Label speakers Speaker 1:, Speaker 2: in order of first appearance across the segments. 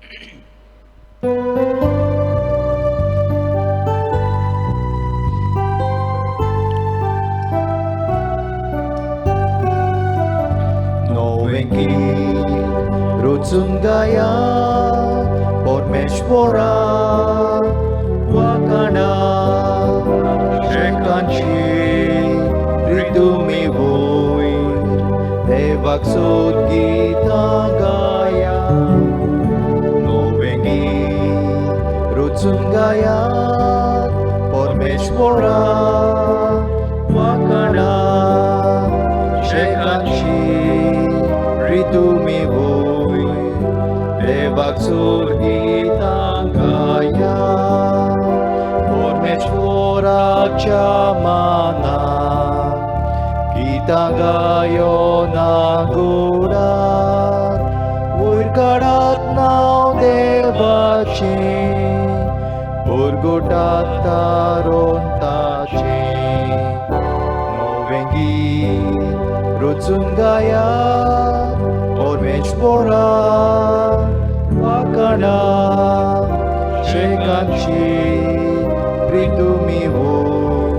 Speaker 1: नवें गीत रचून गाया परमेश्वरा वाकाणा शेकांची रितुमी वयर देवाक सोद गितां गाया. नवें गीत रचून गाया परमेश्वरा वाकाणा शेकांची रितुमी वयर देवाक सोद गितां गाया. परमेश्वराच्या मानाक गितां गायो नागोरात वयर काडात नांव देवाचें परगटात तारोन ताचें. नवें गीत रचून गायात परमेश्वरा वाकाणा शेकांची प्रितुमी वयर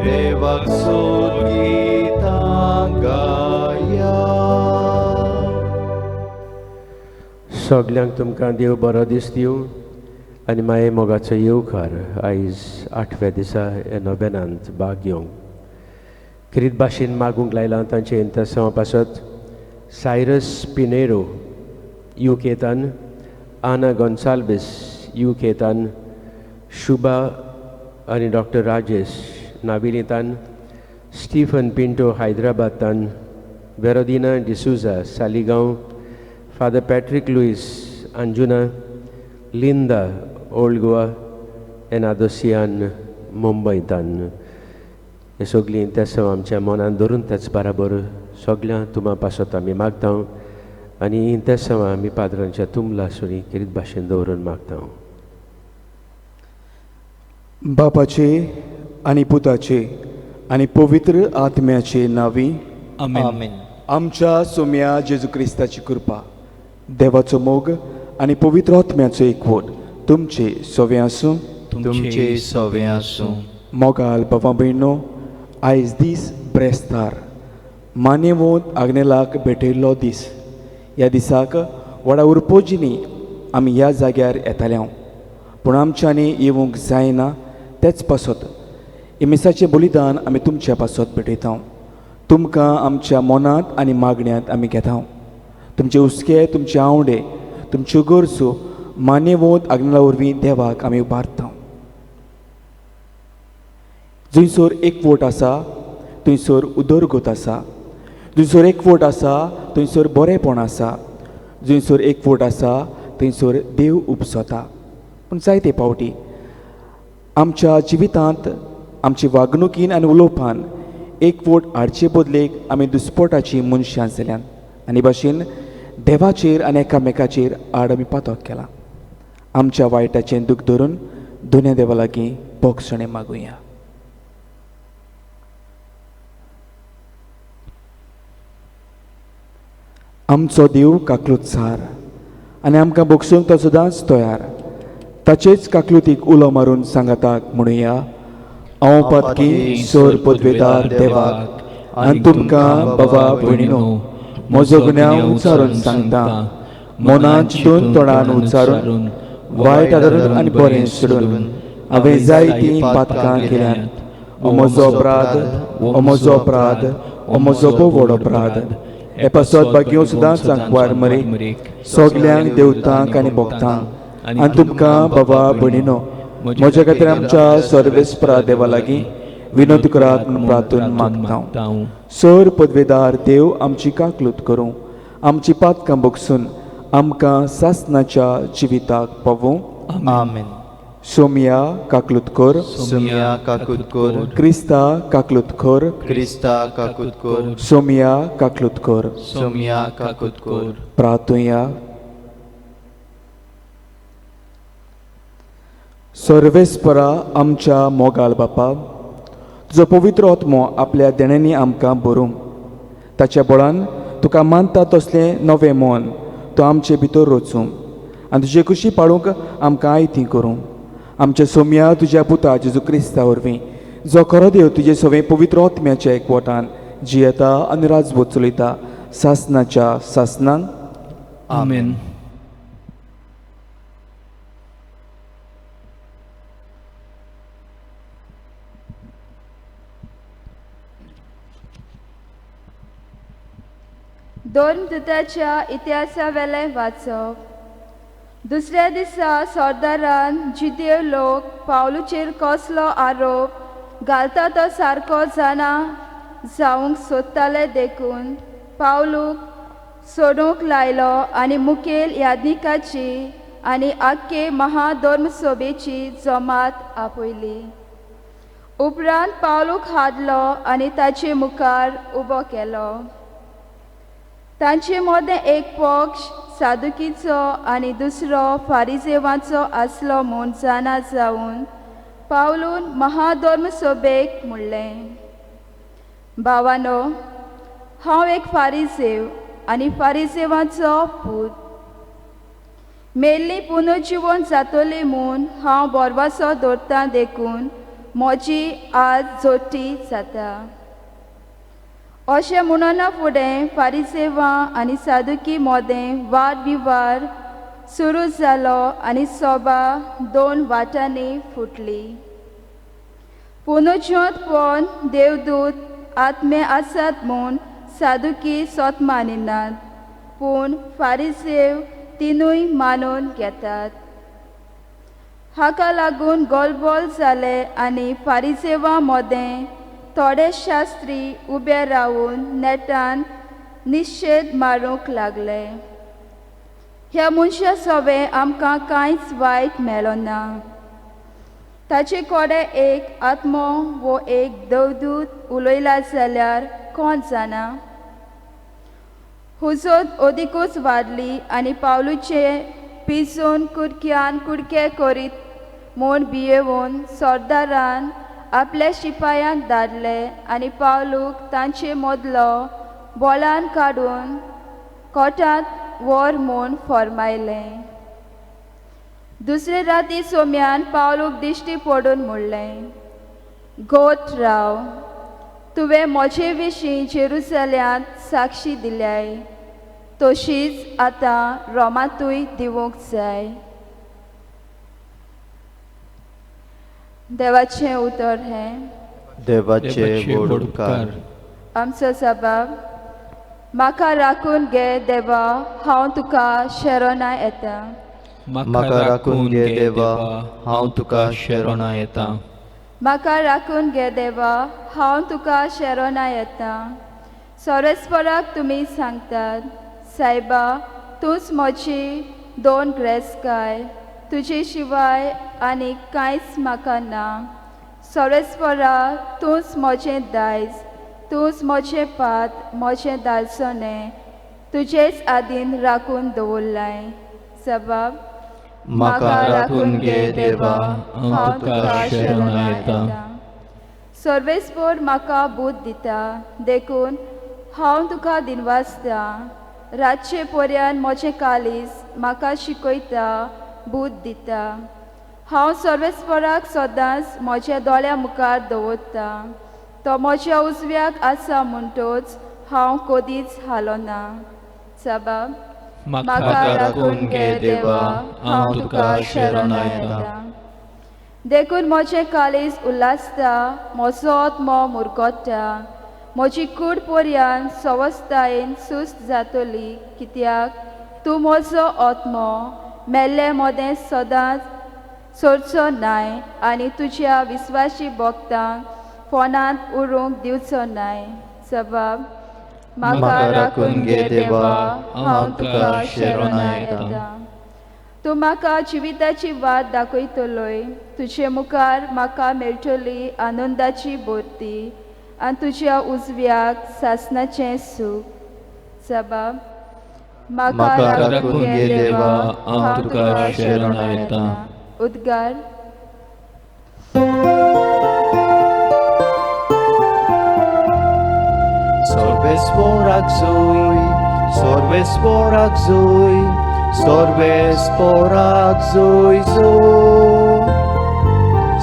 Speaker 1: देवाक सोद गितां गाया.
Speaker 2: सगल्यांक तुमकां देव बरो दीस दिवं आनी माये मोगाचो येवकार आयज आठव्या दिसा ह्या नोबेनांत भाग घेवंक क्रीत भाशेन मागूंक लायलां तांचे इंतसांवा पासत सायरस पिनेरो युकेतान, आना गोन्साल्वीस युकेतान, शुभा आनी डॉक्टर राजेश नाविलीतान, स्टीफन पिंटो हैदराबादान, वेरोदिना D'Souza Saligao, father Patrick Louis Anjuna, Linda old Goa एनादोसियान मुंबयतान. हे सगळीं इंतेसांव आमच्या मनान धरून त्याच बराबर सगळ्यां तुमा पासत आमी मागता आनी इंतेसांव आमी पाद्रांच्या तुमला सुरी किरीत भाशेन दवरून मागता.
Speaker 3: बापाचे आनी पुताचे आनी पवित्र आत्म्याचे नांवी
Speaker 1: आमेन.
Speaker 3: आमच्या सोम्या जेजू क्रिस्ताची कृपा, देवाचो मोग आनी पवित्र आत्म्याचो एकवट तुमचे सोवे आसूं.
Speaker 1: तुमचे सोवे आसूं.
Speaker 3: मोगाल बाबा भयणो, आयज दीस ब्रेस्तार मान्यवंत आग्नेलाक भेटयल्लो दीस. ह्या दिसाक व्हडा उरपोजिनी आमी ह्या जाग्यार येताले, पूण आमच्यांनी येवंक जायना. तेच पासत इमिसाचें बलिदान आमी तुमच्या पासत भेटयता. तुमकां आमच्या मनांत आनी मागण्यांत आमी घेता. तुमचे हुस्के, तुमचे आंवडे, तुमच्यो गरजो मान्यवंत आग्नेला वरवीं देवाक आमी उबारता. जंयसर एकवट आसा थंयसर उदरगत आसा, जंयसर एकवट आसा थंयसर बरेंपण आसा, जंयसर एकवट आसा थंयसर देव उपसता. पूण जायते फावटी आमच्या जिवितांत आमची वागणुकीन आनी उलोवपान एकवट हाडचे बदलेक आमी दुस्पोटाची मनशां जाल्यान आनी भाशेन देवाचेर आनी एकामेकाचेर आड आमी पातक केला. आमच्या वायटाचें दूख धरून दोन्या देवा लागीं बोगसणें मागुया. आमचो देव काकलूत सार आनी आमकां बोगसूंक तो सदांच तयार. ताचेच काकलुतीक उलो मारून सांगाताक म्हणुया, हांव पातकी सोर पदवेदार देवाक आनी तुमकां बाबा भयणीनो म्हजो गुन्यांव उच्चारून सांगता. मनान चिंतून तोंडान उच्चारून वायट आदरून आनी बरें सोडून हांवें जायतीं पातकां केल्यांत. ओ म्हजो अपराध, ओ म्हजो अपराध, ओ म्हजो भोव व्हड अपराध. हे पासत भाग्यो सदांच आंकवार मरे सगल्यांक देवतांक आनी भक्तांक आनी तुमकां बाबा भयणीनो म्हज्या खातीर आमच्या सर्वेस्परा देवा लागीं विनोद करात म्हूण प्रार्थून मागता. सर पदवेदार देव आमची काकलूत करूं, आमची पातकां बगसून आमकां सासनाच्या जिविताक पावूं.
Speaker 1: आमेन.
Speaker 3: सोमिया काकलूत कर,
Speaker 1: सोमिया काकूत कर,
Speaker 3: क्रिस्ता काकलूत कर,
Speaker 1: क्रिस्ता काकूत कर,
Speaker 3: सोमिया काकलूत कर,
Speaker 1: सोमिया काकूत कर.
Speaker 3: प्रार्थुया. सर्वेस्परा आमच्या मोगाल बापा, तुजो पवित्र आत्मो आपल्या देण्यांनी आमकां बरूं. ताच्या बळान तुका मानता तसलें नवें मन तो आमचे भितर रचूं आनी तुजे कुशी पाळूंक आमकां आयती करूं. आमच्या सोम्या तुज्या पुता जेजू क्रिस्ता वरवीं, जो खरो देव तुजे सवें पवित्र आत्म्याच्या एकवटान जियेता आनी राजबोध चलयता सासनाच्या सासनांक.
Speaker 1: आमेन.
Speaker 4: धर्मदूताच्या इतिहासावेलें वाचप. दुसऱ्या दिसा सरदारान जिदेव लोक पावलूचेर कसलो आरोप घालता तो सारको जाणा जावंक सोदताले देखून पावलूक सोडूंक लायलो आनी मुखेल याज्ञिकाची आनी आख्खे महाधर्मसभेची जमात आपयली. उपरांत पावलूक हाडलो आनी ताचे मुखार उबो केलो. तांचे मदें एक पक्ष सादुकीचो आनी दुसरो फारिजेवाचो आसलो म्हूण जाणा जावन पावलून महाधर्मसभेक म्हणलें, भावानो, हांव एक फारिजेव आनी फारिजेवाचो पूत. मेल्ली पुनर्जिवन जातली म्हूण हांव बोरवासो दवरतां देखून म्हजी आज जोटी जाता. अशें म्हणना फुडें फारिजेवां आनी सादुकी मोदें वाद विवाद सुरू जालो आनी सोबा दोन वाटांनी फुटली. पुनर्जिवंतपण देवदूत आत्मे आसात म्हूण सादुकी सोत मानिनात, पूण फारिजेव तिनूय मानून घेतात. हाका लागून गोलबोल जाले आनी फारिजेवां मोदें थोडे शास्त्री उबे रावून नेटान निशेद मारूंक लागले. ह्या मनशा सवें आमकां कांयच वायट मेळना. ताचे कडेन एक आत्मो वो एक देवदूत उलयला जाल्यार कोण जाणा. हुजत अदिकूच वाडली आनी पावलूचे पिजून कुडक्यान कुडके करीत म्हूण भियेवन सरदारान आपल्या शिपायांक धाडले आनी पावलूक तांचे मदलो बोलान काडून कोटांत व्हर म्हूण फर्मायलें. दुसरे राती सोम्यान पावलूक दिश्टी पडून म्हणलें, गोत राव, तुवें म्हजे विशीं जेरुसल्यांत साक्षी दिल्याय, तशीच आतां रोमांतूय दिवंक जाय. देवाचें उतर हें.
Speaker 1: देवाचे व्हड उपकार.
Speaker 4: आमचो सबाब, म्हाका राखून घे देवा, हांव तुका शरणा येता.
Speaker 1: म्हाका राखून घे देवा, हांव तुका शरणा येता.
Speaker 4: म्हाका राखून घे देवा, हांव तुका शरणा येता. सोरेस्पराक तुमी सांगतात, सायबा तूंच म्हजी दोन ग्रेसकाय, तुजे शिवाय आनी कांयच म्हाका ना. सोरेस्परा तूंच म्हजें दायज, तूंच म्हजें पात, म्हजें दालसणें तुजेच आदीन राखून दवरलाय. सबाब,
Speaker 1: म्हाका राखून घे देवा, हांव तुका शरणा येता.
Speaker 4: सर्वेस्पर म्हाका बूद दिता देखून हांव तुका दिनवासता. रातचे पर्यान म्हजें कालीज म्हाका शिकयता, बूद दिता. हांव सर्वेस्पराक सदांच म्हज्या दोळ्या मुखार दवरता. तो म्हज्या उजव्याक आसा म्हणटच हांव कदीच हालोना. सबाब,
Speaker 1: म्हाका राखून घे देवा, हांव तुका शरणा येता.
Speaker 4: देखून म्हजें काळीज उल्हासता, म्हजो आत्मो मुरगोट्टा, म्हजी कूड पर्यान सवस्तायेन सुस्त जातली, कित्याक तूं म्हजो आत्मो मेल्ले मदें सदांच सोडचो नाय आनी तुज्या विस्वाशी भक्तांक फोनांत उरूंक दिवचो नाय. सबाब, म्हाका राखून घे देवा, हांव तुका शरणा येता. तूं म्हाका जिविताची वाट दाखयतलोय, तुजे मुखार म्हाका मेळटली आनंदाची भरती आनी तुज्या उजव्याक सासनाचें सूख. सबाब,
Speaker 1: म्हाका राखून घे देवा, हांव तुका शरणा येता.
Speaker 4: उद्गार.
Speaker 1: सर्वेस्पराक जोय, सर्वेस्पराक जोय, सोर्वेस्पोराक जोय जोय,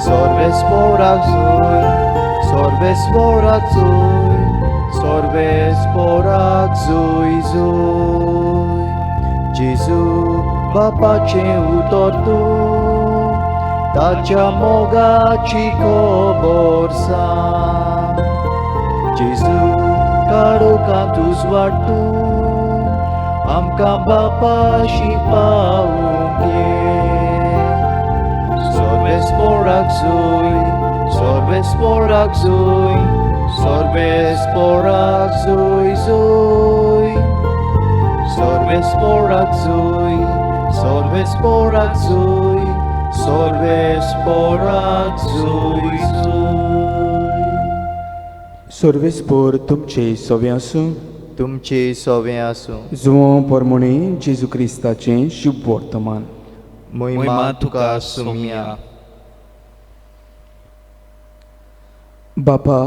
Speaker 1: सोर्वेस्पोराक जोय, सोर्वेस्पोराक जोय, सोर्वेस्पोराक जोय जोय. जेजू बापाचें उतर तूं, ताच्या मोगाची खबर सांग. जेजू काळोखांत उजवाड तूं, आमकां बापाशी पावूंक ये. सोर्वेस्पोराक जोय, सोर्वेस्पोराक जोय, सोर्वेस्पोराक जोय जोय, सोर्वेस्पोराक जोय, सोर्वेस्पोराक जोय, सोर्वेस्पोराक जोय जोय.
Speaker 3: सर्वेस्पोर तुमचे सवे आसूं.
Speaker 1: तुमचे सवे आसूं.
Speaker 3: जुवां पोरमोणे जेजू क्रिस्ताचें शुभ वर्तमान.
Speaker 1: मोहिमा तुका सोम्या.
Speaker 3: बापा,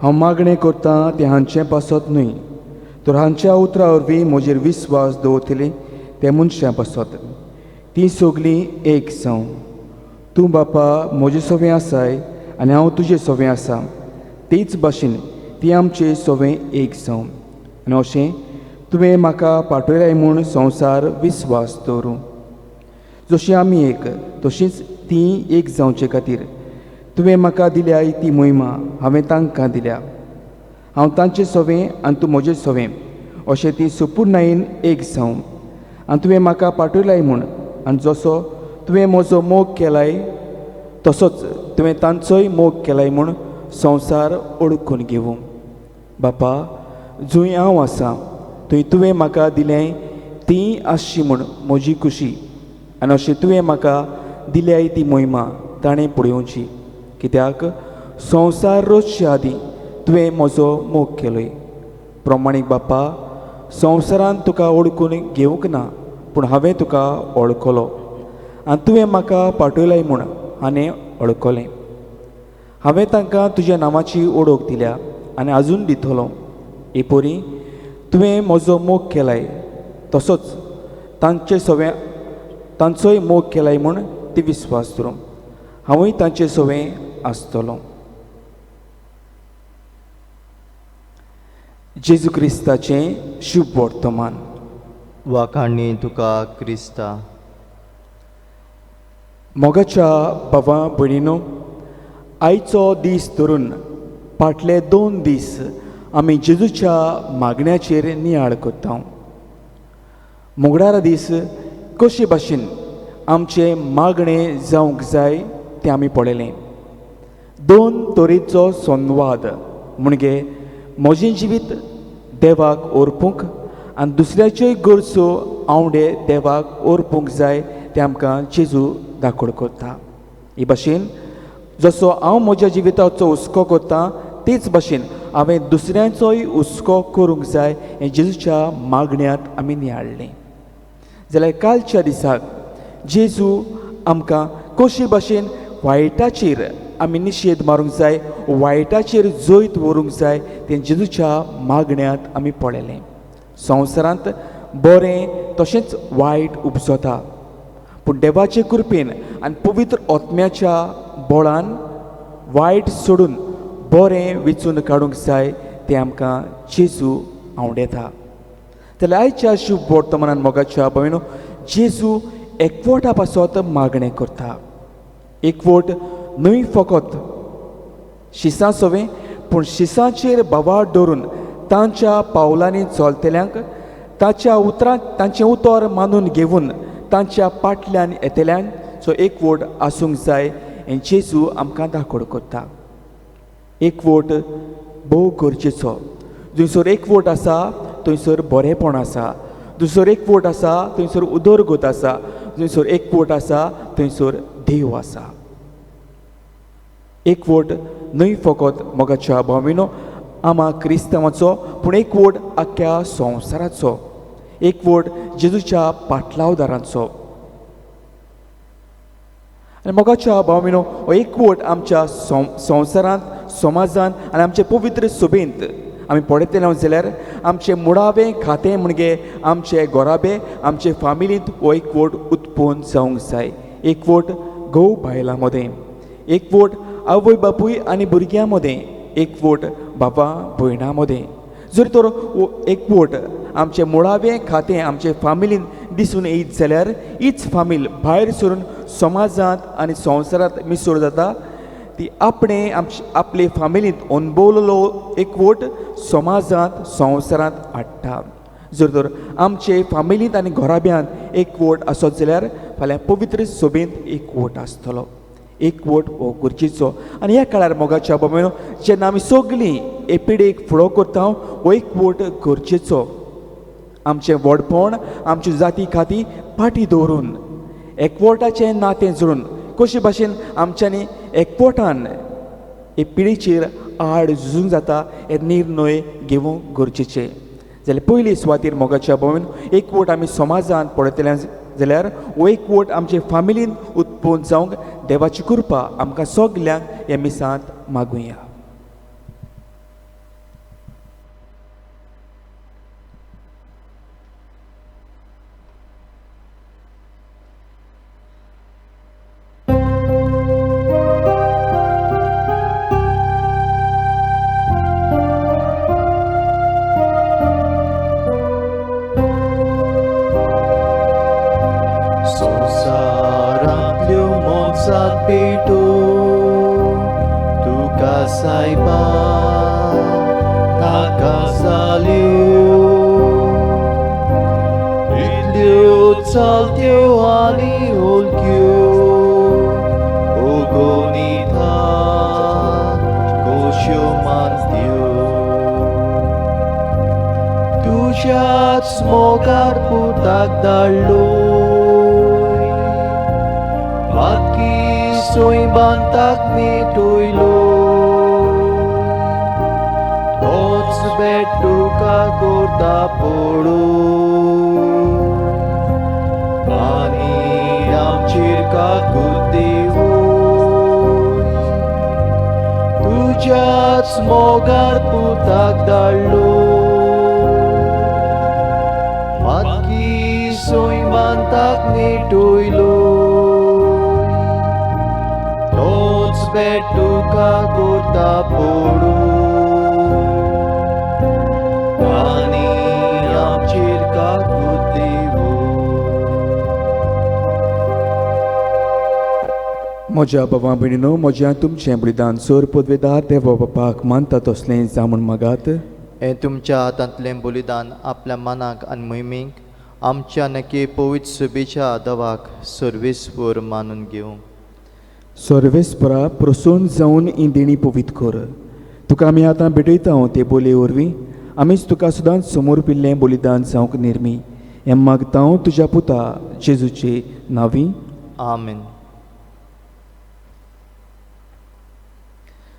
Speaker 3: हांव मागणें करतां तें हांचें पासत न्हय, तर हांच्या उतरां वरवीं म्हजेर विस्वास दवरतलीं ते मनशां पासत. तीं सगलीं एक जावं. तूं बापा म्हजे सवें आसाय आनी हांव तुजे सवें आसा, तेच भाशेन ती आमचे सवें एक जावं. आनी अशें तुवें म्हाका पाठयलाय म्हूण संवसार विस्वास दवरूं. जशी आमी एक तशींच तीं एक जावचे खातीर तुवें म्हाका दिल्या ती मोहिमा हांवें तांकां दिल्या. हांव तांचे सवें आनी तूं म्हजें सवें, अशें ती सुपुर्णायेन एक जावं. आनी तुवें म्हाका पाठयलाय म्हूण, आनी जसो तुवें म्हजो मोग केलाय तसोच तुवें तांचोय मोग केलाय म्हूण संवसार ओळखून घेवूं. बापा, जंय हांव आसा थंय तुवें म्हाका दिलें ती आसची म्हूण म्हजी खुशी, आनी अशें तुवें म्हाका दिल्याय ती मोहिमा ताणें पळोवची. कित्याक संवसार रचचे आदीं तुवें म्हजो मोग केलोय. प्रमाणीक बापा, संवसारान तुका ओळखून घेवंक ना, पूण हांवें तुका ओळखलो आनी तुवें म्हाका पाठयलाय म्हूण हांवें ओळखलें. हांवें तांकां तुज्या नांवाची ओळख दिल्या आनी आजून दितलो. हे पोरी तुवें म्हजो मोग केलाय तसोच तांचे सवें तांचोय मोग केलाय म्हूण ती विस्वास दवरूं. हांवूय तांचे सवें आसतलो. जेजू क्रिस्ताचें शुभ वर्तमान.
Speaker 1: वाखाणी तुका क्रिस्ता.
Speaker 3: मोगाच्या भावा भयणीनो, आयचो दीस धरून फाटले 2 दीस आमी जेजूच्या मागण्याचेर नियाळ करता. मोगडारा दीस कशे भाशेन आमचें मागणें जावंक जाय तें आमी पळयलें. 2 तरेचो संवाद म्हणजे म्हजें जिवीत देवाक ओरपूंक आनी दुसऱ्याच्योय गरजो आंवडे देवाक ओरपूंक जाय तें आमकां जेजू दाखोड करता. हे भाशेन जसो हांव म्हज्या जिविताचो हुस्को करता तेच भाशेन हांवें दुसऱ्यांचोय हुस्को करूंक जाय हें जेजूच्या मागण्यांत आमी नियाळ्ळें. जाल्यार कालच्या दिसाक जेजू आमकां कशे भाशेन वायटाचेर आमी निशेध मारूंक जाय, वायटाचेर जैत व्हरूंक जाय तें जेजूच्या मागण्यांत आमी पळयलें. संवसारांत बरें तशेंच वायट उपजता, पूण देवाचे कृपेन आनी पवित्र आत्म्याच्या बळान वायट सोडून बरें वेंचून काडूंक जाय तें आमकां जेजू आंवडेता. जाल्यार आयच्या शुभ वर्तमानान मोगाच्या भयणो, जेजू एकवटा पासत मागणें करता. एकवट न्हय फकत शिसां सवें, पूण शिसांचेर भावार्थ दवरून तांच्या पावलांनी चलतल्यांक ताच्या उतरां तांचें उतर मानून घेवन तांच्या पाटल्यान येतल्यांचो एकवट आसूंक जाय हें जेजू आमकां दाखोड करता. एकवट भोव गरजेचो. जंयसर एकवट आसा थंयसर बरेंपण आसा, जंयसर एकवट आसा थंयसर उदरगत आसा, जंयसर एकवट आसा थंयसर देव आसा. एकवट न्हय फकत मोगाच्या भाविनो आमा क्रिस्तांवाचो, पूण एकवट आख्ख्या संवसाराचो, एकवट जेजूच्या पाटलावदारांचो. आनी मोगाच्या भाविनो, हो एकवट आमच्या संवसारांत, समाजांत आनी आमचे पवित्र सभेंत, आमी पळयतले जाल्यार आमचें मुळावें खातें म्हणजे आमचे गोराबे आमचे फामिलींत हो एकवट उत्पन्न जावंक जाय. एकवट घोव बायलां मदें, एकवट आवय बापूय आनी भुरग्यां मदें, एकवट बाबा भयणां मदें. जर तर एकवट आमचें मुळावें खातें आमचे फामिलीन दिसून येयत जाल्यार हीच फामील भायर सरून समाजांत आनी संवसारांत मिसळ जाता. ती आपणें आमचे आपले फामिलींत अणभवलेलो एकवट समाजांत संवसारांत हाडटा. जर तर आमचे फामिलींत आनी घराब्यांत एकवट आसत जाल्यार फाल्यां पवित्र सभेंत एकवट आसतलो. एकवट हो गरजेचो. आनी ह्या काळार मोगाच्या बाबा जेन्ना आमी सगळीं हे पिढेक फुडो करता हो एकवट गरजेचो. आमचें व्हडपण आमची जाती खाती फाटी दवरून एकवटाचें नातें जोडून कशे भाशेन आमच्यांनी एकवटान हे पिढीचेर आड झुजूंक जाता हे निर्णय घेवंक गरजेचे. जाल्यार पयली सुवातेर मोगाच्या भोवन एकवट आमी समाजांत पळयतले जाल्यार हो एकवट आमचे फामिलीन उत्पन्न जावंक देवाची कृपा आमकां सगल्यांक ह्या मिसांत मागुया. म्हज्या बाबा भयणीनो, म्हज्या तुमचें बलिदान सोर पदवेदार देवा बापाक मानता तसलें जावं म्हूण मागात.
Speaker 1: हें तुमच्या हातांतलें बलिदान आपल्या मनाक आनी मोहिमेक आमच्या नक्की पवित्र सभेच्या दवाक सर्वेस्पर मानून घेवं.
Speaker 3: सर्वेस्परा प्रसन्न जावन ही देणी पवित्र कर. तुका आमी आतां भेटयता ते बोलये वरवीं आमीच तुका सदांच समोर पिल्लें बलिदान जावंक निर्मी. हें मागता तुज्या पुता जेजूचे नांवी.
Speaker 1: आमेन.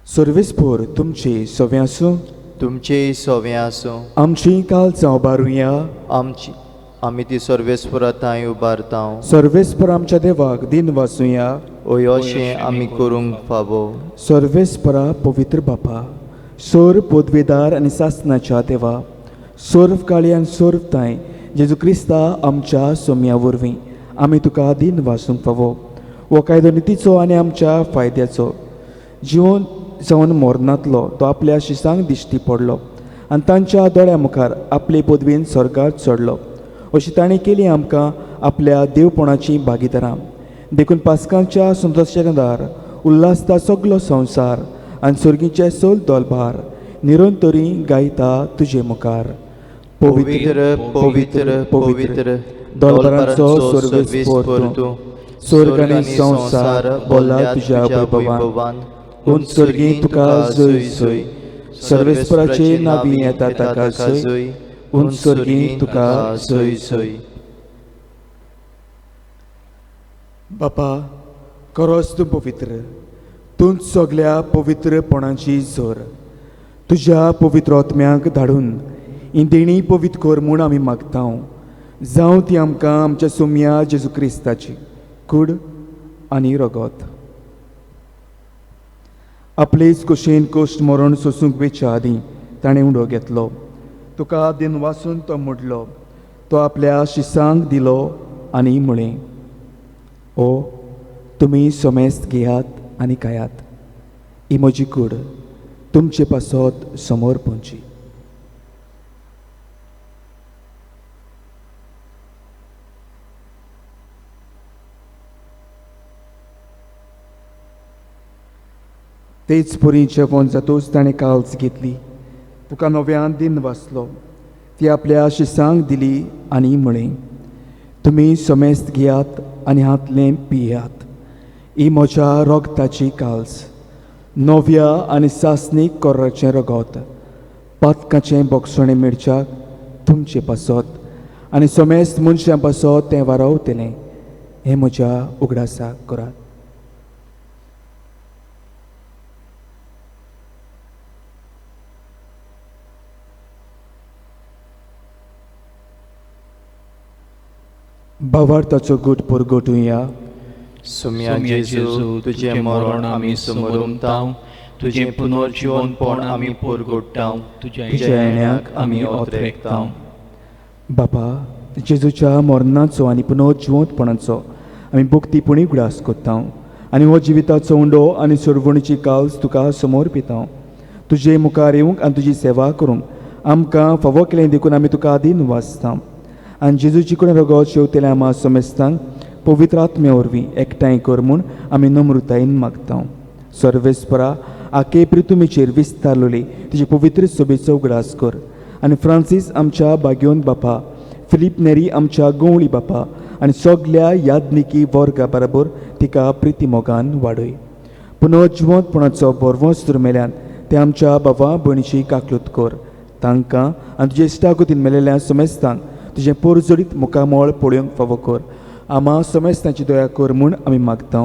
Speaker 3: सर्वेस्पर तुमचे सवें आसूं.
Speaker 1: तुमचेय सवें आसूं.
Speaker 3: आमची काल उबारुया.
Speaker 1: आमची आमी ती सर्वेस्परा थंय उबारता.
Speaker 3: सर्वेस्पर आमच्या देवाक दिन वाचुया.
Speaker 1: ओय अशें आमी करूंक फावो.
Speaker 3: सर्वेस्परा पवित्र बापा, सोर पदवेदार आनी सासनाच्या देवा, सर्व काळी आनी सर्व तांय जेजू क्रिस्ता आमच्या सोम्या वरवीं आमी तुका दिन वाचूंक फावो. हो कायदो नितीचो आनी आमच्या फायद्याचो जिवन जावन मोरनातलो तो आपल्या शिसांक दिश्टी पडलो आनी तांच्या दोळ्या मुखार आपले पदवेन स्वर्गार चडलो. अशी ताणें केली आमकां आपल्या देवपणाची भागीदारां. देखून पास्कांच्या संतोशादार उल्हासता सगलो संवसार आनी सर्गीचे सोल दोलभार निरंतरी गायता तुजे मुखार.
Speaker 1: पवित्र पवित्र पवित्र दोलभारांचो सर्वेस्पर तूं,
Speaker 3: स्वर्ग आनी संवसार बोला तुज्या वैभवान. उंच स्वर्गी तुका जय जय. सर्वेस्पराचे नावी येता ताका जय. उंच स्वर्गी तुका जय जय. बापा खरोच तूं पवित्र, तूं सगल्या पवित्रपणाची जोर. तुज्या पवित्र आत्म्याक धाडून ही देणी पवित्र कर म्हूण आमी मागता. जावं ती आमकां आमच्या सोम्या जेजू क्रिस्ताची कूड आनी रगत. आपलेच कुशीन कोश्ट मरण सोसूंक वेच्या आदीं ताणें उंडो घेतलो, तुका दिन वासून तो मोडलो, तो आपल्या शिसांक दिलो आनी म्हळें, ओ तुमी समेस्त घेयात आनी खायात, ही म्हजी कूड तुमचे पासत समोर पोंची. तेच परी जेवण जातूच ताणें काल्स घेतली, तुका नव्यान दिन वाचलो, ती आपल्या शिसांक दिली आनी म्हळें, तुमी समेस्त घेयात आनी हातलें पियात, ही म्हज्या रोगताची काल्स, नव्या आनी सासणीक कोर्राचें रगत, पातकाचें बोगसणें मेळच्याक तुमचे पासत आनी समेस्त मनशां पासत तें वारावतलें, हें म्हज्या उगडासाक करात. भावार्थाचो गूट परगटुया.
Speaker 1: सुम्या जेजू, तुजें मरण आमी समरुमतांव, तुजें पुनर्जिवनपण आमी परगोडटांव, तुज्या येण्याक आमी ओतरेकतांव.
Speaker 3: बापा, जेजूच्या मरणाचो आनी पुनर्जिवंतपणाचो आमी भक्तीपणी उगडास करतांव आनी हो जिविताचो उंडो आनी सोडवणीची काल्स तुका समोर पितांव. तुजे मुखार येवंक आनी तुजी सेवा करूंक आमकां फावो केलें देखून आमी तुका आदीन वाचता. आनी जेजूची कडेन रगत शेवतेल्या आमा समेस्तांक पवित्र आत्म्या वरवीं एकठांय कर म्हूण आमी नम्रतायेन मागता. सर्वेस्परा, आके प्रितुमीचेर विस्तारलोली तुजी पवित्र सोबेचो उगडास कर आनी फ्रांसीस आमच्या बाग्योन बापा, फिलीप नेरी आमच्या गवळी बापा आनी सगल्या यादनिकी वर्गा बराबर तिका प्रिती मोगान वाडय. पुनर्जिवंतपणाचो बरवंस मेल्यान ते आमच्या बाबा भयणीची काकलूत कर, तांकां आनी तुजे इश्टागतीन मेलेल्या समेस्तांक तुजें पोरजोडीत मुखामळ पळोवंक फावो कर. आमा समेस्तांची दया कर म्हूण आमी मागता.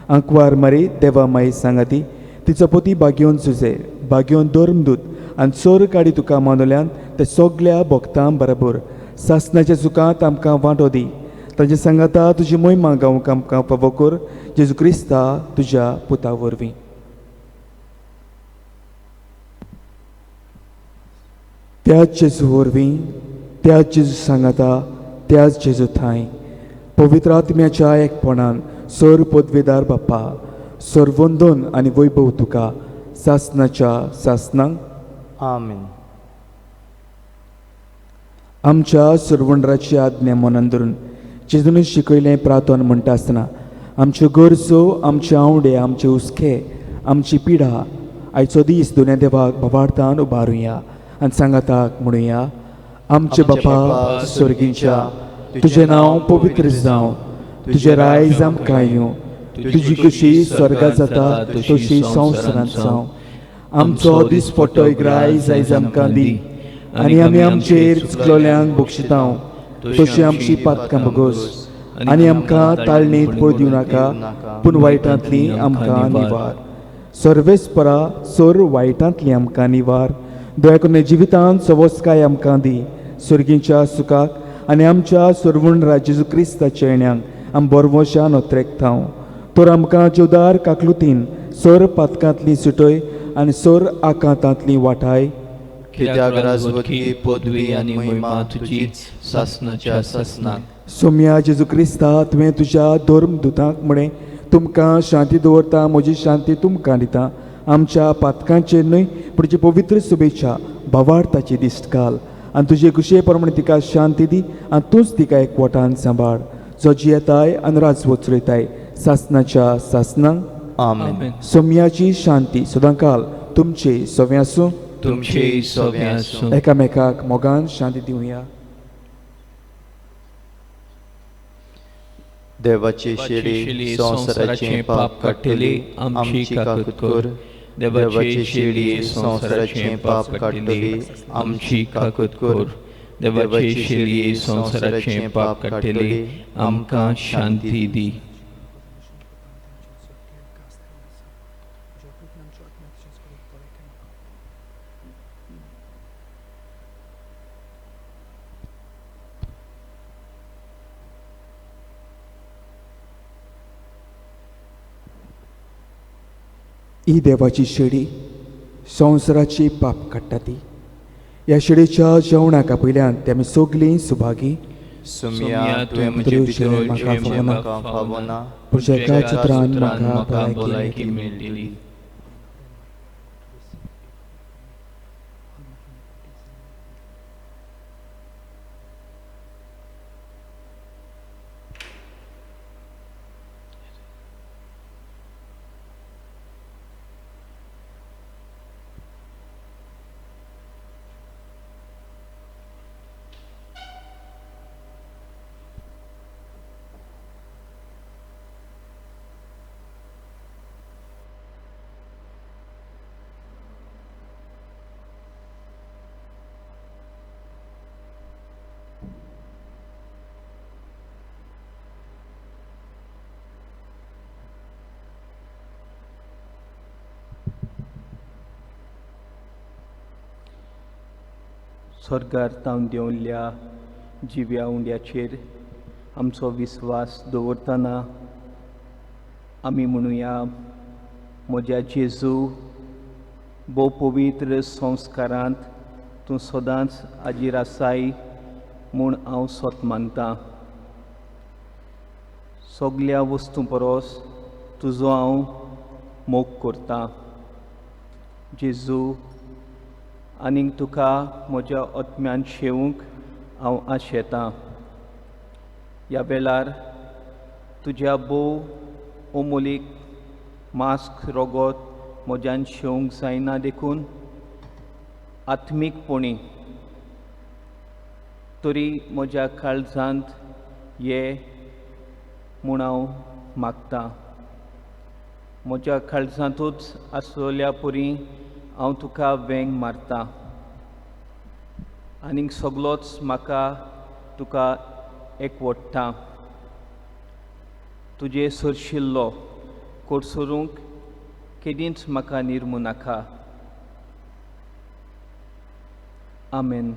Speaker 3: आंकवार मारी देवा माई सांगाती, तिचो पती बागयोन सुजे, बागयोन धर्मदूत आनी चोर काडी तुका मानवल्यान ते सगल्या भक्तां बराबर सासणाच्या सुखांत आमकां वांटो दी. तांचे सांगाता तुजी मोहिमा गावंक आमकां फावो कर, जेजू क्रिस्ता तुज्या पुता वरवीं. त्याच जेजू वरवीं, त्याच जेजू सांगाता, त्याच जेजू थांय पवित्र आत्म्याच्या एकपणान सर पदवेदार बाप्पा, सर्वंदन आनी वैभव तुका सासणाच्या सासणांक.
Speaker 1: आमेन.
Speaker 3: आमच्या सर्वंडराची आज्ञा मनान धरून जेजून शिकयलें प्रार्थना म्हणटा आसतना आमच्यो गरजो, आमचे आंवडे, आमचे हुस्के, आमची पिडा आयचो दीस दोन्या देवाक भावार्थान उबारुया आनी सांगाताक म्हणुया, आमचे बापा स्वर्गीच्या, तुजें नांव पवित्र जावं, तुजें रायज आमकां येवं, तुजी खुशी स्वर्गात जाता तशी संवसारांत जावं. आमचो दिसपट्टो एक रायज आयज आमकां दी आनी आमी आमचेर चुकलोल्यांक बक्षितांव तशी आमची पातकां बगोस आनी आमकां ताळणीत पळ दिवं नाका, पूण वायटांतली आमकां निवार. सर्वेस्परा, सर वायटांतली आमकां निवार. दया करून जिवितांत सवस्काय आमकां दी, स्वर्गीच्या सुखाक आनी आमच्या सर्वण जेजू क्रिस्ताच्या येण्याक आम बरवशान ओत्रेकतांव. तर आमकां जोदार काकलुतीन सर पातकांतली सुटय आनी सर आकांतांतली वाटाय.
Speaker 1: कित्याक राजवटकी, पदवी आनी महिमा तुजीच सासणाच्या सासणाक.
Speaker 3: सोम्या जेजू क्रिस्ता, तुवें तुज्या धर्मदुतांक म्हळें, तुमकां शांती दवरता, म्हजी शांती तुमकां दिता. आमच्या पातकांचेर न्हय पूण तुजी पवित्र शुभेच्छा भावार्थाची दिश्ट घाल आनी तुजे खुशये प्रमाणे तिका शांती दी आनी तूंच तिका एकवटान सांबाळ, जो जियेताय आनी राजवट चलयताय सासणाच्या सासणांक.
Speaker 1: आमेन.
Speaker 3: सोम्याची शांती सदांकाल तुमचे सवे आसूं,
Speaker 1: तुमचे सवे आसूं.
Speaker 3: एकामेकाक मोगान शांती दिवया.
Speaker 1: देवाची शेळी संवसाराचें पाप काडटली, आमची काकूत कर. देवाची शेळी संवसाराचें पाप काडटली, आमची काकूत कर. देवाची शेळी संवसाराचें पाप काडटली, आमकां शांती दी.
Speaker 3: ही देवाची शेळी संवसाराची पाप काडटा ती. ह्या शिडेच्या जेवणाक आपयल्यान ते आमी सगलीं सुभागी.
Speaker 1: सुमिया तुवें म्हजे भितर येवचें म्हाका फावना,
Speaker 3: पूण एका चित्रान म्हाका
Speaker 1: भलायकी मेळटली.
Speaker 5: स्वर्गार तावन देंवल्ल्या जिव्या उंड्याचेर आमचो विस्वास दवरतना आमी म्हणुया, म्हज्या जेजू, भोव पवित्र संस्कारांत तूं सदांच हाजीर आसाय म्हूण हांव सोत मानतां. सगल्या वस्तूं परस तुजो हांव मोग करतां जेजू, आनीक तुका म्हज्या आत्म्यान शेवूंक हांव आशेतां. ह्या वेळार तुज्या भोव अमोलीक मास्क रोगोत म्हज्यान शेवंक जायना देखून आत्मीकपणी तरी म्हज्या काळजांत ये म्हूण हांव मागतां. म्हज्या काळजांतूच आसलेल्या परी हांव तुका वेंग मारतां आनीक सगलोच म्हाका तुका एकवटता. तुजे सरशिल्लो कोडसरूंक केदींच म्हाका निर्मू नाका. आमेन.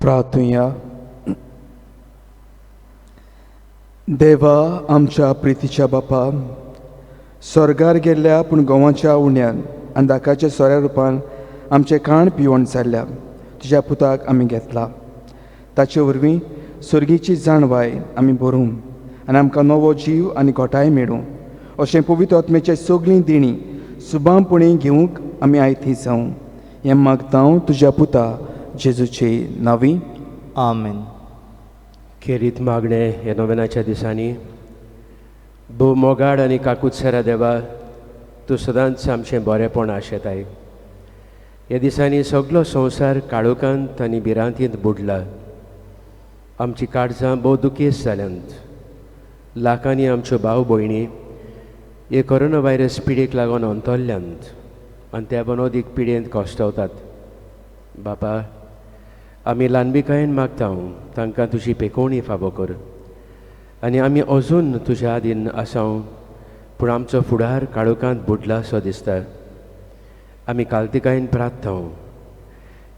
Speaker 3: प्रार्थुया. देवा आमच्या प्रितीच्या बापा, स्वर्गार गेल्ल्या पूण गोवाच्या उण्यान आनी दाकाच्या सोऱ्या रुपान आमचें खाण पिवण जाल्ल्या तुज्या पुताक आमी घेतला. ताचे वरवीं सर्गीची जाणवाय आमी भरूं आनी आमकां नवो जीव आनी घोटाय मेळूं अशें पवित्र आत्म्याचे सगळीं देणी सुबामपणी घेवंक आमी आयती जावं हें मागता हांव तुज्या पुता जेजूचे नांवी.
Speaker 1: आमेन.
Speaker 2: खेरीत मागणें ह्या नोवेनाच्या दिसांनी. भोव मोगाड आनी काकूतसरा देवा, तूं सदांच आमचें बरेंपण आशेताय. ह्या दिसांनी सगलो संवसार काळोखांत आनी भिरांतींत बुडला. आमची काळजां भोव दुखेस्त जाल्यांत. लाखांनी आमच्यो भाव भयणी हे कोरोना व्हायरस पिडेक लागून अंतरल्यांत आनी त्या बनोदीक पिडेंत कश्टवतात. बापा, आमी ल्हानबिकायेन मागता तांकां तुजी पेकोवणी फावो कर आनी आमी अजून तुज्या आदीन आसाव, पूण आमचो फुडार काळोखांत बुडला असो दिसता. आमी कालतिकायेन प्रार्थना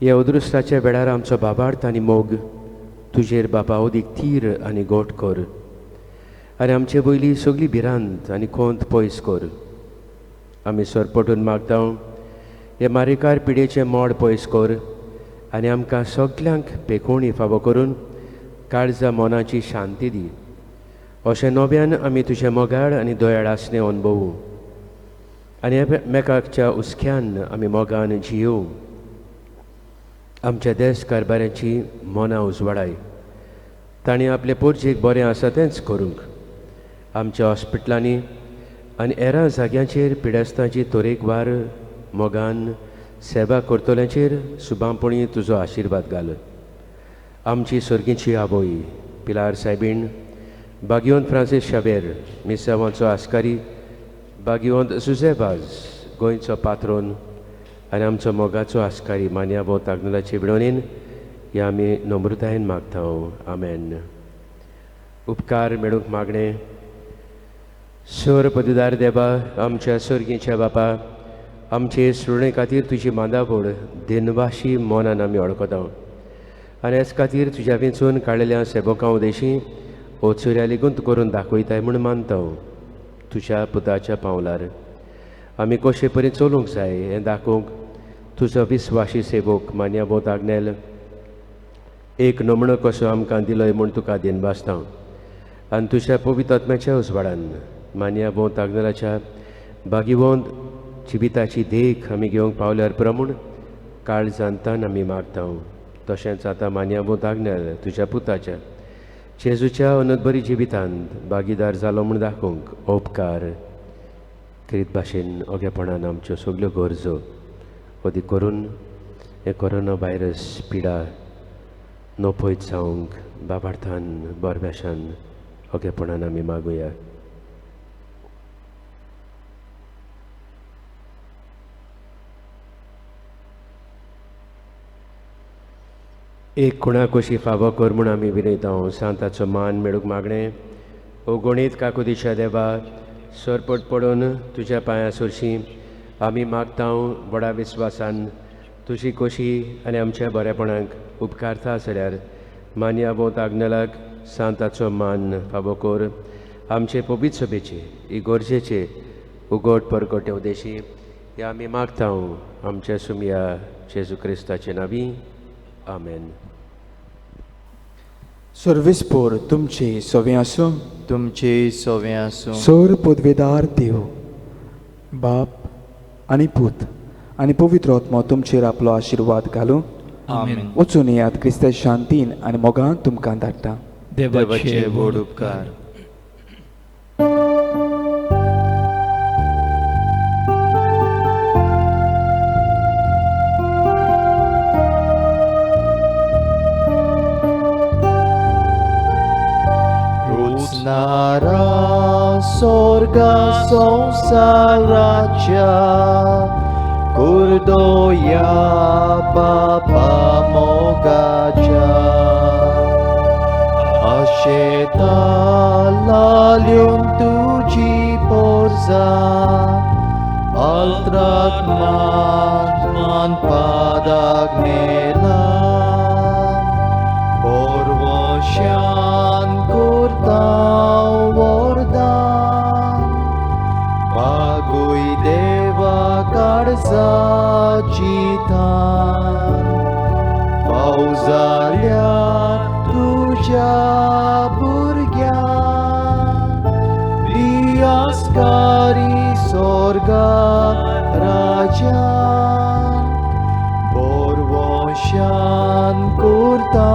Speaker 2: ह्या अदृश्टाच्या वेळार आमचो बाबार्थ आनी मोग तुजेर बापा अदीक थीर आनी गोट कर आनी आमचे वयली सगली भिरांत आनी खोंत पयस कर. आमी सरपटून मागता हे मारेकार पिडेचें मोड पयस कर आनी आमकां सगल्यांक पेकोवणी फावो करून काळजा मनाची शांती दी. अशें नव्यान आमी तुजें मोगाळ आनी दयाळ आसणें अणभवूं आनी एकामेकाच्या हुस्क्यान आमी मोगान जियोवं. आमच्या देश कारभाराची मनां उजवाडाय, तांणी आपले पोरजेक बरें आसा तेंच करूंक. आमच्या हॉस्पिटलांनी आनी हेरां जाग्यांचेर पिडेस्तांची तरेकवार मोगान सेवा करतल्यांचेर सुबामपणी तुजो आशिर्वाद घाल. आमची सर्गीची आवय पिलार सायबीण, बागियोन फ्रांसीस शावेर मिसावांचो आस्कारी, बागियोन सुजेबाज गोंयचो पात्रोन आनी आमचो मोगाचो आस्कारी मान्यावो तागनुलाचे विणोनीन ह्या आमी नम्रतायेन मागता. आमेन. उपकार मेळूंक मागणें. सोर पदुदार देवा, आमच्या सर्गीच्या बापा, आमचे सुरणे खातीर तुजी मांदावळ दिनवाशी मनान आमी वळखता आनी हेच खातीर तुज्या वेंचून काडलेल्या सेवकां उदेशी ओचुऱ्या लेगून करून दाखयताय म्हूण मानता. तुज्या पुताच्या पावलार आमी कशे परी चलूंक जाय हें दाखोवंक तुजो विस्वाशी सेवक मान्याबोत आग्नेल एक नमणो कसो आमकां दिलोय म्हूण तुका दिनवासता आनी तुज्या पवित्र आत्म्याच्या उजवाडान मान्याबोत आग्नेलाच्या भागिवंत जिविताची देख आमी घेवंक पावल्यार प्रमूण काळजांतान आमी मागता. तशेंच आतां मान्याबोत आग्नेल तुज्या पुताच्या जेजूच्या अनंतबरी जिवितांत भागीदार जालो म्हूण दाखोवंक उपकार करीत भाशेन ओगेपणान आमच्यो सगल्यो गरजो अदीक करून हे कोरोना व्हायरस पिडा नपयत जावंक बाबार्थान बरभ्याशान ओगेपणान आमी मागुया. एक कोणा कशी फावो कर म्हूण आमी विनयता. सांताचो मान मेळूंक मागणें. ओ गणीत काकुदिच्या देवा, सरपट पडून तुज्या पांयां सरशी आमी मागता व्हडा विस्वासान तुजी कशी आनी आमच्या बरेपणाक उपकारता जाल्यार मान्या बोत आग्नेलाक सांताचो मान फावो कर. आमचे पवित्र सभेचे इगर्जेचे उगड परगटे उदेशी हे आमी मागता आमच्या सुमया जेजू क्रिस्ताचे नांवी. आमेन.
Speaker 3: सर्वेस्पोर तुमचे सवे आसूं.
Speaker 1: तुमचे सवे आसूं.
Speaker 3: सर पदवेदार देव बाप आनी पूत आनी पवित्र आत्मो तुमचेर आपलो आशिर्वाद घालूं.
Speaker 1: आमेन.
Speaker 3: वचून येयात क्रिस्ता शांतीन आनी मोगान तुमकां धाडटा.
Speaker 1: देवाचे व्हड उपकार.
Speaker 6: नारा स्वर्गा संसाराच्या कुर्दोया बापा मोगाच्या आशेता लाल्यून तुजी पोरजा आल्त्राक मान पादाक नेला बोरवशान करता वरदान बागूय देवा काळजाची थान फाव जाल्यार तुज्या भुरग्यांक बियास्कारी स्वर्गा राजान बोरवशान करता